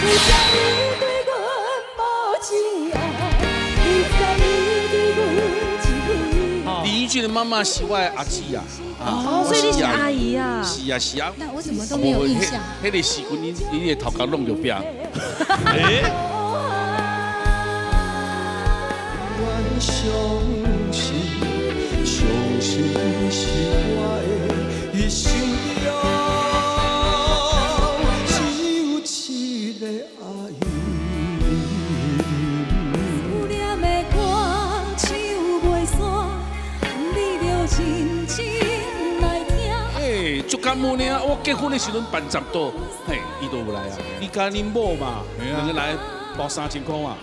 你知你對阮無情愛，你知你對阮一份。李翊君的媽媽是我的阿姊啊。哦，所以你是阿姨啊？是啊是啊。那我怎麼都沒有印象。彼個時陣，你的頭殼攏著壁。願相信，相信你是我的一生中只有一个愛人。思念的歌唱袂煞，你著認真來聽。欸，足感恩呢！我結婚的時陣辦十桌，嘿，伊都有來啊。你佮恁某嘛，兩個來包3000塊嘛。